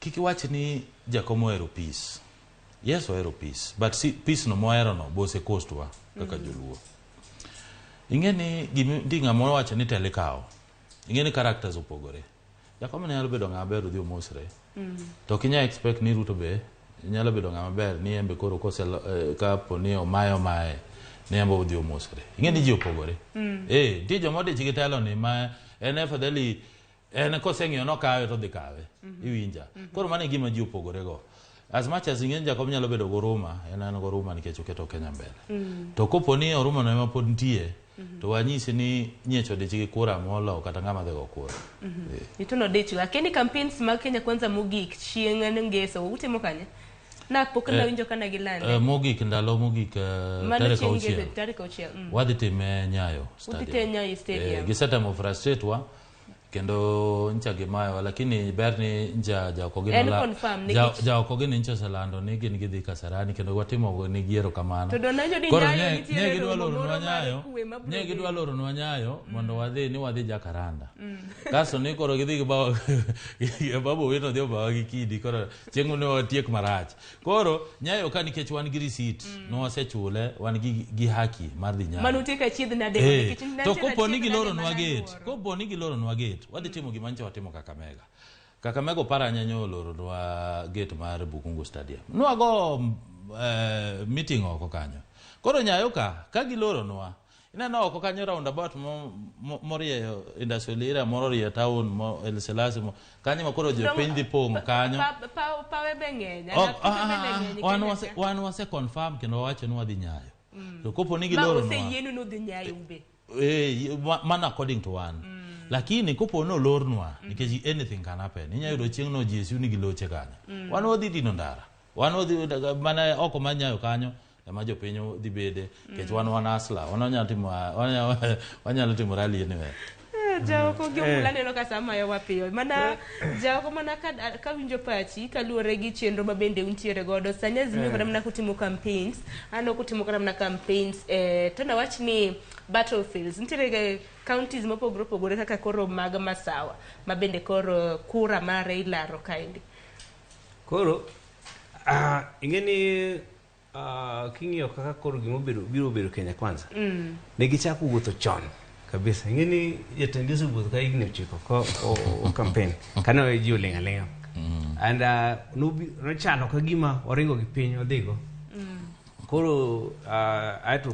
Kik iwach ni Jakom ohero peace. Yes, ohero peace, but si, peace no mohero no bose cost wa kaka joluo. Ing'e ni gimi ndi ng'ama owacho ni telo ikawo. Ing'e ni characters opogore. Jakom ne nyalo bedo ng'ama ber odhi omosre. To ok inyal expect ni Ruto be nyalo bedo ng'ama ber ni en be koro kose kapo ni omaye omaye ni en be odhi omosre. Ing'e ni ji opogore. Eh, nitie joma odich gi telo ni ma en afadhali en koseng'iyo nokawe to odhi kawe. Iwinja. Koro mano e gima ji opogore go. As much as ing'e ni Jakom nyalo bedo goruma, en en goruma nikech oketo Kenya mbele. To kopo ni oruma no ema pod nitie, to wanyisi ni nyiech odich gi kura molo kata ng'ama dhi go kura. Eh. Ituno dich go. Akia ni campaigns mag Kenya Kwanza mogik chieng' ngeso utimo kanye? Na pok nawinjo ka ne gilande. Mogik ndalo mogik Mano tarik chieng' ngeso auchiel. tarik auchiel. Wadhi time Nyayo Udhi Stadium. te Nyayo Stadium. Gisetemo frustrate wa kendo ncha gimayowa lakini ber ni ncha jaoko gini En confirm nikech- jaoko gini ncha oselando ni gin gidhi Kasarani kendo watimo negi erokamano. To donjo ni Koro Nyayo nitiere ne gidwa romo loronwa moro mar Nyayo, kwe mabiro ne gidwa bedo. loronwa Nyayo mondo wadhi ni wadhi Jakaranda. Kasto ni koro gidhi gibawa Babu Owino odhi obawa gi kidi koro chieng' ne watiek marach. Koro Nyayo ka nikech wan gi receipt nwasechule wan gi haki mar dhi Nyayo. Mano utieko achiedh nade Eh, nikech to nitiere kopo ni achiedh nade giloronwa mana gate, luoro. kopo ni giloronwa gate, wadhi timo gima nyocha watimo Kakamega. Kakamega Oparanya nyo oloronwa gate mar Bukungu Stadium. Nwago meeting oko kanyo. Koro Nyayo ka, ka giloronwa, ineno oko kanyo roundabout morieyo industrial area moro orieyo town mo El Selasi mo, kanyo ma koro jopiny dhi pong'o kanyo. Pawe be ng'eny. Ok, Apike bende ng'eny wan Kenya wase, ka. wan wase confirm kendo wawacho ni wadhi Nyayo. To kopo ni Ma giloronwa, oseyienu ni udhi Nyayo ube. Mana according to wan. Lakini kopo ni olornwa, nikech anything can happen. Inyalo yudo chieng' no GSU nigi loche kanyo. Wan wadhi dino ndara. Wan wadhi mana oko mar Nyayo kanyo ema jopiny dhi bede nikech wan asla. Wan wanyalo timo rally anywhere. Jaoko gi omula neno ka sama mayowa piyo. Mana jaoko mana ka winjo pachi kaluwore gi chenro ma bende untiere godo. Sani Azimio kata mana kutimo campaigns, aneno kutimo kata mana campaigns to nawach ni battlefields nitiere ga counties mopogore opogore kaka koro mag Masawa ma bende koro kura mare ilaro kaendi. Koro ing'e ni king'iyo kaka koro gima obedo biro bedo Kenya Kwanza. Ne gichako wuotho chon kabisa. Ing'e ni jatend osewuotho ka higni 9 ko o campaign kane ji oling' aling'a. And nochalo ka gima oringo gi piny odhigo. Koro aeto